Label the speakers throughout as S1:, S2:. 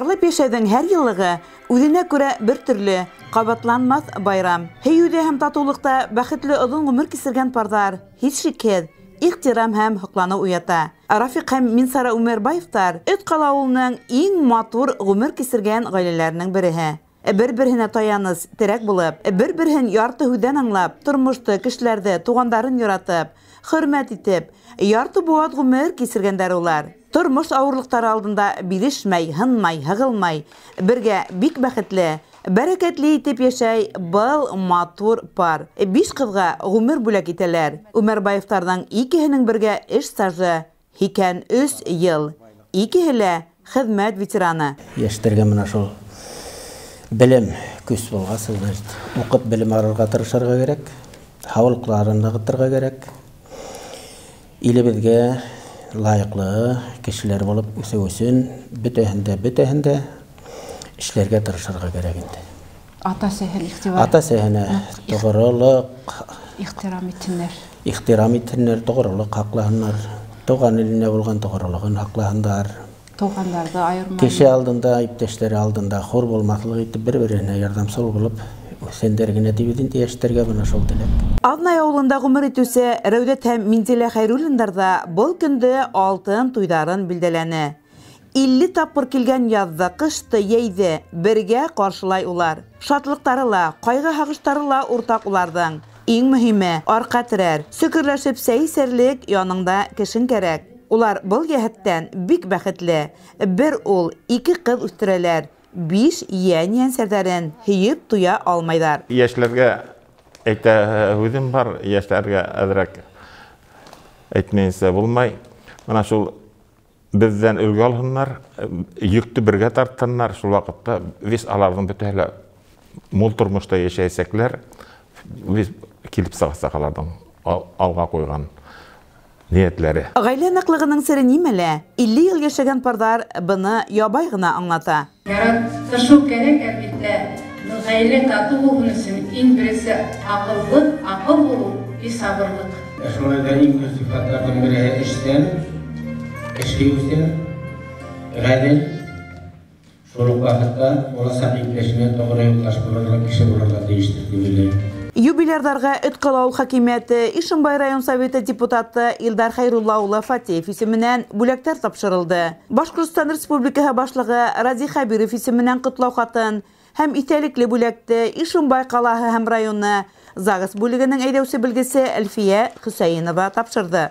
S1: Парлап йәшәүҙең һәр йыллығы үҙенә күрә бер төрлө, ҡабатланмаҫ байрам. Һөйөүҙә һәм татыулыҡта бәхетле оҙон ғүмер кисергән парҙар һис шикһеҙ ихтирам һәм һоҡланыу уята. Рафиҡ һәм Минсара Үмәрбаевтар Өт-Ҡала ауылының иң матур ғүмер кисергән ғаиләләренең береһе. Бер-береһенә таяныс, терәк булып, бер-береһен ярты һүҙҙән аңлап, тормошто, кешеләрҙе, туғандарын яратып, хөрмәт итеп, ярты быуат ғүмер кисергәндәр улар. Тормош ауырлыҡтары алдында бирешмәй, һынмай, һығылмай, бергә бик бәхетле, бәрәкәтле итеп йәшәй был матур пар. 5 ҡыҙға ғүмер бүләк итәләр. Үмәрбаевтарҙың икеһенең бергә эш стажы 83 йыл. Икеһе лә хеҙмәт ветераны.
S2: Йәштәргә менә шул белем көс булғас, уҡып белем алырға тырышырға кәрәк, һаулыҡларын нығытырға кәрәк. Илебеҙгә лайыҡлы кешеләр булып үҫеү өсөн бөтәһендә эшләргә тырышырға кәрәк инде.
S3: Ата-әсәһен иғтибар.
S2: Ата-әсәһенә тоғролоҡ,
S3: ихтирам итһеннәр.
S2: Ихтирам итһеннәр, тоғролоҡ һаҡлаһыннар. Туған иленә булған тоғролоғон һаҡлаһындар.
S3: Туғандарҙы айырмай.
S2: Кеше алдында, иптәштәре алдында хур булмаҫлыҡ итеп бер-береһенә ярҙамсыл булып үҫһендәр генә тип инде йәштәргә бына шул теләк.
S1: Аҙнай ауылында ғүмер итеүсе Рәүҙәт һәм Минзилә Хәйруллиндар ҙа был көндө алтын туйҙарын билдәләне. 50 тапҡыр килгән яҙҙы, ҡышты, йәйҙе бергә ҡаршылай улар. Шатлыҡтары ла, ҡайғы-һағыштары ла уртаҡ уларҙың. Иң мөһиме арҡа терәр, сөкөрләшеп сәй эсәрлек яныңда кешең кәрәк. Улар был йәһәттән бик бәхетле. Бер ул, 2 ҡыҙ үҫтерәләр. 5 йән-йәнсәрҙәрен һөйөп туя алмайҙар.
S4: Йәшләргә әйтә һүҙем бар, йәштәргә әҙерәк әйтмәйенсә булмай. Бына шул беҙҙән өлгө алһыннар, йөктө бергә тартһыннар, шул ваҡытта вис аларҙың бөтәһе лә мул тормошта йәшәйәсәкләр, вис килеп сығасаҡ аларҙың алға ҡуйған ниәтләре.
S1: Ғаилә ныҡлығының сере нимәлә? 50 йыл йәшәгән парҙар быны ябай ғына аңлата.
S5: Яратышыу кәрәк, әлбиттә. Ғаилә татыу булһын өсөн иң беренсе аҡыллы, аҡыл булыу и сабырлыҡ.
S2: Шулай ҙа иң көслө сифаттарҙың береһе эшсән, эш һөйөүсән, ғәҙел. Шул уҡ ваҡытта буласаҡ иптәшенә тоғро юлдаш булырға, кеше булырға тейештер тип уйлайым.
S1: Юбилярҙарға Өт-Ҡала ауыл хакимиәте, Ишембай район советы депутаты Илдар Хәйрулла улы Фатеев исеменән бүләктәр тапшырылды. Башҡортостан Республикаһы башлығы Радий Хәбиров исеменән ҡотлау хатын һәм иҫтәлекле бүләкте Ишембай ҡалаһы һәм районы ЗАГС бүлегенең әйҙәүсе белгесе Әлфиә Хөсәйенова тапшырҙы.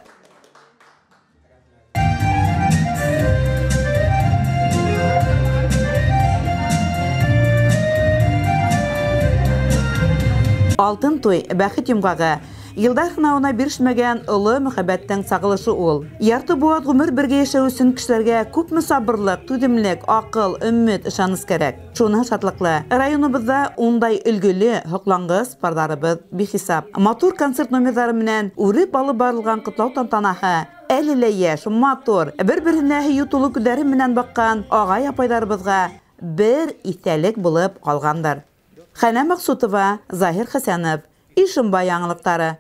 S1: Алтын туй, бәхет йомғағы. Йылдар һынауына бирешмәгән оло мөхәббәттең сағылышы ул. Ярты быуат ғүмер бергә йәшәү өсөн кешеләргә күпме сабырлыҡ, түҙемлек, аҡыл, өмөт, ышаныс кәрәк. Шуныһы шатлыҡлы. Районыбыҙҙа ундай өлгөлө, һоҡланғыс парҙарыбыҙ бихисап. Матур концерт номерҙары менән үреп алып барылған ҡотлау тантанаһы әле лә йәш, матур, бер-береһенә һөйөү тулы күҙҙәре менән баҡҡан ағай-апайҙарыбыҙға бер иҫтәлек булып ҡалғандар. Хәнә Маҡсутова, Заһир Хәсәнов, Ишембай яңылыҡтары.